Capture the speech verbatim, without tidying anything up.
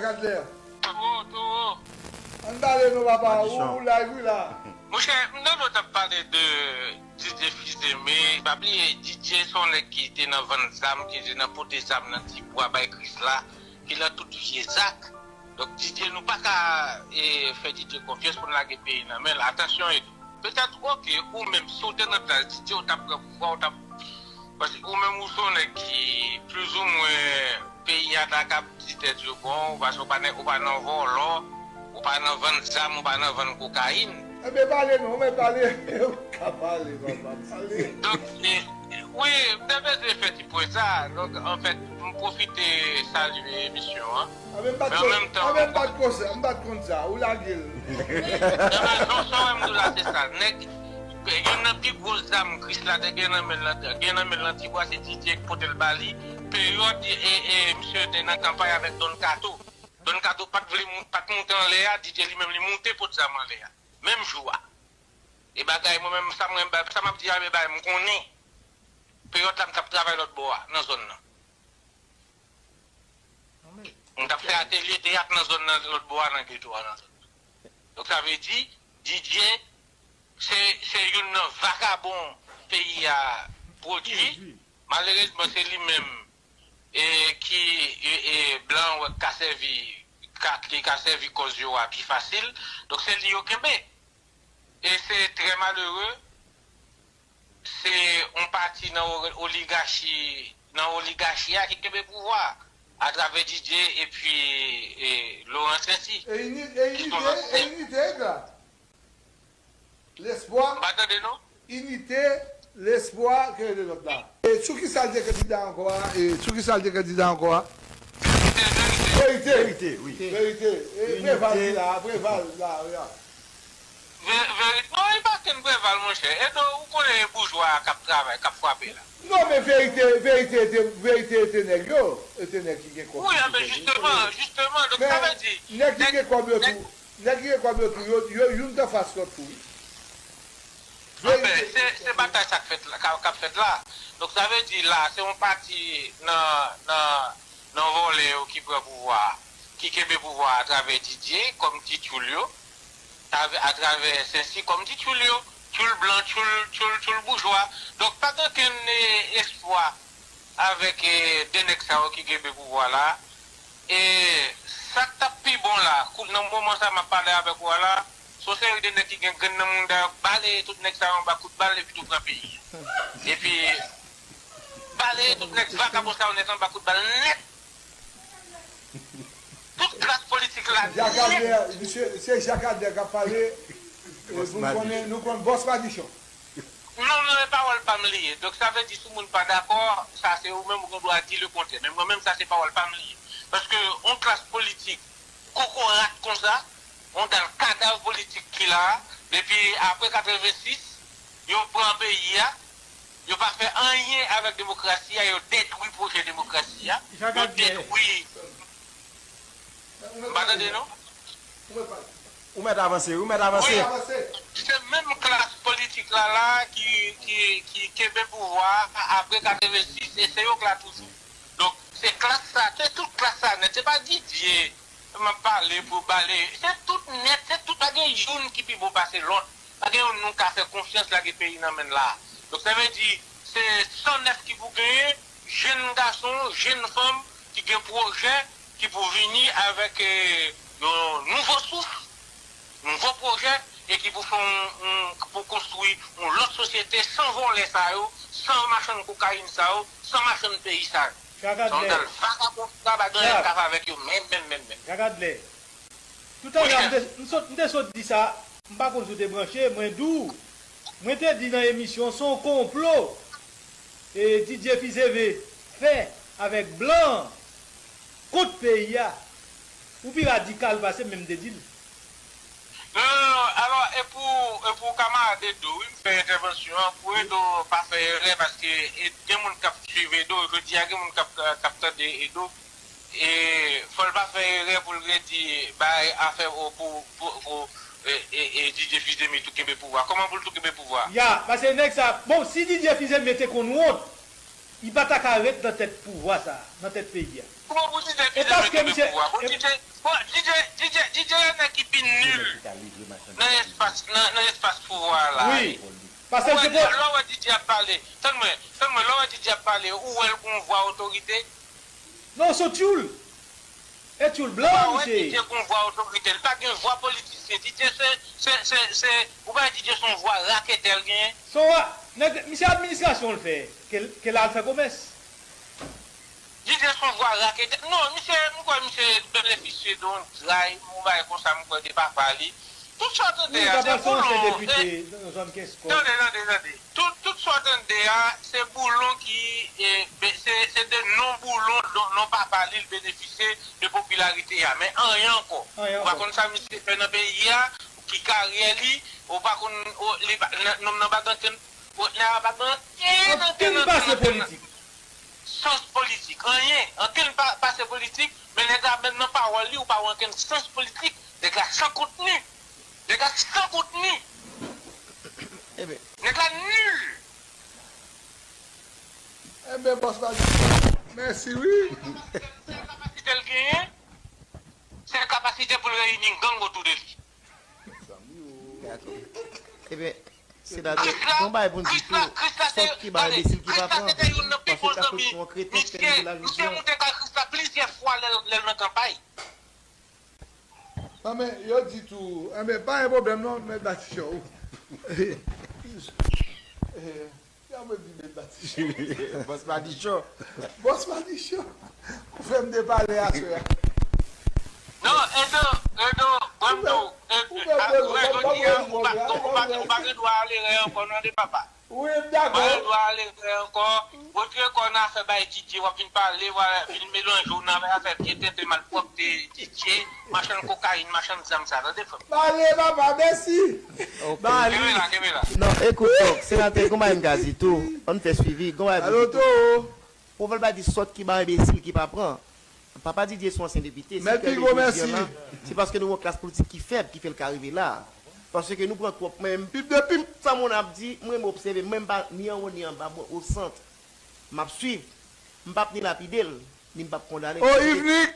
Gad lè. Towo, towo. Ann pale non papa, ou, ou live wi la. Monchè, m tande w t ap pale de Didier Fils-Aimé. Pa bliye, Didier se yon nèg ki te nan vann zam, ki te nan pote zam nan Tibwa bay Krisla, ki nan tout vye zak. Donk, Didier, nou pa ka e, fè Didier konfyans pou n lage peyi nan men l. Atansyon, Edo. Petèt, oke, ou menm, si w te nan plas Didier, ou t ap pran pouvwa, ou t ap. Paske ou menm, ou se yon nèg ki, plizoumwen, peyi a ta kab di tèt yo bon, paske ou pa nan, ou pa nan vòlò, ou pa nan vann zam, ou pa nan vann kokayin. Enben, pale non, men pale. Ou ka pale, papa, pale. Donk, e, wi, m te bezwen fè ti pwen sa. Donk, anfèt, m pwofite salye emisyon an. Anben, m pa t konn sa, m pa t konn sa, ou lage l. Non, non, non, sa w wè m di w la, se sa. Nèg, youn nan pi gwo zam Krisla te gen nan men l, gen nan men l nan Tibwa, se Didier ki pote l ba li. Peryòd, e, e, misye te nan kanpay avèk Don Kato. Don Kato pa t vle mou-, pa t moute anlè a, Didier li menm li moute pot zam anlè a. Menm jou a. E bagay, mwen menm, sa mwen, sa m ap di a, e bagay m konnen. Peryòd la, m t ap travay lòt bò a, nan zòn nan. M t ap fè atelye teyat nan zòn nan, lòt bò a, nan geto a, nan zòn nan. Donk, sa vle di, Didier, se, se youn nan vakabon peyi a pwodui. Malerezman, se li menm e, ki e, e, blan an wè k ka sèvi, ka, ki ka sèvi kòz yo a pi fasil. Donk, se li yo kenbe. E se trè malere, se yon pati nan o-, oligachi, nan oligachi a ki kenbe pouvwa a, atravè Didier epi, e, Laurent Sainty, e ini-, e ki se yon lòt. E inite, e inite, e gra. Lespwa. M pa tande non. Inite, lespwa, ki rele lòt la? E sou ki sa l te kandida ankò a? E sou ki sa l te kandida ankò a? Verite, verite. Verite. Verite, wi. Verite. E Preval ki la, Preval la, wi. Ve-, verite. Non, e pa kenn Preval, monchè. Edo, ou konnen e boujwa a k ap travay, k ap frape la. Non, men verite, verite, e te, verite, e te nèg yo. E te nèg ki gen kòb. Wi, anben, jisteman, jisteman. Donk, sa vle di, nèg ki gen kòb yo tou. Nèg ki gen kòb yo tou, yo, yo, youn t anfas lòt tou, wi. Anben, se, se batay sa k fèt la, k ap, k ap fèt la. Donk, sa vle di la, se yon pati nan, nan, nan vòlè yo ki pran pouvwa a, ki kenbe pouvwa a atravè Didier kòm ti tchoul yo, atravè Sensi kòm ti tchoul yo, tchoul blan, tchoul, tchoul, tchoul boujwa. Donk, pa gen okenn, e, espwa avèk, e, de nèg sa yo ki kenbe pouvwa la. E sa k t ap pi bon la, kou-, nan moman sa m ap pale avèk ou a la, se yon seri de nèg ki gen grenn nan mouda yo, baleye tout nèg sa yo anba kout bal epi tou pran peyi a. Epi, baleye tout nèg vakabon sa yo nèt anba kout bal nèt. Tout klas politik la nèt. Jacques Adler, misye, se Jacques Adler k ap pale. E pou n konnen, nou konn Bòs Madichon. Non, non, e pawòl pa m li ye. Donk, sa vle di, si moun pa dakò, sa se ou menm ou gen dwa di lekontrè. Men mwen menm, sa se pawòl pa m li ye. Paske yon klas politik kokorat konsa, yon dal kadav politik ki la, depi apre katrevensis, yo pran peyi a, yo pa fè anyen avèk demokrasi a, yo detwi pwojè demokrasi a, yo detwi. M pa tande, non? Ou mèt avanse, ou mèt avanse. Wi, se menm klas politik la la ki, ki, ki kenbe pouvwa a apre katrevensis, e se yo k la toujou. Donk, se klas sa, se tout klas sa nèt. Se pa Didier m ap pale pou baleye. Se tout nèt, se tout, pa gen youn ki pi bon pase lòt. Pa gen youn nou ka fè konfyans lage peyi nan men l la. Donk, sa vle di, se san nèf ki pou genyen, jenn gason, jenn fanm ki gen pwojè, ki pou vini avèk, e, yon nouvo souf, nouvo pwojè, e ki pou fè yon, yon, pou konstwi yon lòt sosyete san vòlè sa yo, san machann kokayin sa yo, san machann peyi sa yo. Se yon dal vakabon ki pa gen anyen k ap fè avèk yo menm, menm, menm, menm. Jagadlè. Toutalè a, m te, m sot, m te sot di sa, m pa konn si w te branche, mwen di w, mwen te di nan emisyon, se yon konplo e Didier Fils-Aimé fè avèk blan kont peyi a. Ou pi radikal pase m, men m te di l. Non, non, non, alò, e pou, e pou kamarad Edo, wi, m fè entèvansyon an, pou Edo pa fè erè, paske e, gen moun k ap swiv Edo, jodi a gen moun k ap, k ap tande Edo, e fò l pa fè erè pou l redi bay afè pou, pou, pou, pou e, e, e Didier Fils-Aimé tou kenbe pouvwa. Kòman pou l tou kenbe pouvwa? Ya, paske nèg sa, bon, si Didier Fils-Aimé te konn wont, Li pa ta ka ret nan tèt pouvwa sa a, nan tèt peyi a. Kouman pou DJ vin kenbe pouvwa? Bon, DJ, bon, DJ, DJ, DJ a nèg ki pi nil nan espas, nan, nan espas pouvwa a la. Wi. Paske l te pran. Lè w wè DJ ap pale, tann mwen, tann mwen, lè w wè DJ ap pale, ou wè l gon vwa otorite? Non, se tyoul. E tyoul blan, misye. Ou pa wè DJ gon vwa otorite, li pa gen vwa politisyen. DJ se, se, se, se, ou pa wè DJ se yon vwa raketè l genyen? Se yon ra-, nèg, misye administrasyon l fè, ke, ke l al fè komès. DJ se yon vwa raketè. Non, misye, m kwè misye benefisye de yon dray, yon bagay konsa, m kwè de papa li. Tout sa w tande a, se boulon. Tande, tande, tande. Tout, tout sa w tande a, se boulon ki, e, se, se de non boulon, non, non papa li, l benefisye de popilarite a. Men anyen ankò. Ou pa konn sa misye fè nan peyi a, ki karyè li, ou pa konn, nonm nan pa gen ankenn, nèg la pa gen ankenn, ankenn, ankenn, ankenn sans politik. Anyen, ankenn pase politik, men nèg la menm nan pawòl li, ou pa wè ankenn sans politik. Nèg la san kontni. Nèg la san kontni. Nèg la nil. Enben, bòs la di, mèsi wi. Sèl kapasite l genyen, se kapasite pou l reyini gang otou de li. Dakò. Enben, se la tou, gon bagay pou n di tou, sòt ki ba enbesil ki pa pran. Paske ta fè yon kreten fè l de la vizyon. Misye moute kay Krisla plizyè fwa lè l nan kanpay. Non men, yo di tou, enben, pa gen pwoblèm non, mèt Batichon. Sa mwen di mèt Batichon. Bòs Madichon. Bòs Madichon. Ou fè m depale aswè a. Non, Edo, Edo, ban m di w, Edo, jodi a, ou pa, ou pa, ou pa gen dwa ale rè ankò non de papa. Wi, m dakò. Ou pa gen dwa ale rè ankò. Retire kò w nan afè bay Didye, w ap vin pale, w ap vin melanje w nan afè vye tenten malpwòpte Didye, machann kokayin, machann zam sa, tande frè m. Pale, papa, mèsi. Kenbe la, kenbe la. Non, ekout, donk, senatè, gon bagay m ka di tou, ann fè swivi, gon bagay pou di tou. Pwovèb la di sòt ki ba enbesil ki pa pran. Papa Didye se yon ansyen depite, si l kè li jodi a la, se paske nou gen yon klas politik ki fèb ki fè l ka rive la. Paske nou pran twòp, mwen menm, pip de pip, sa moun ap di, mwen m obsève, mwen m pa ni anwo ni anba, mwen osant. M ap swiv, m p ap ni lapide l, ni m p ap kondane l. Oh, Yves Nic!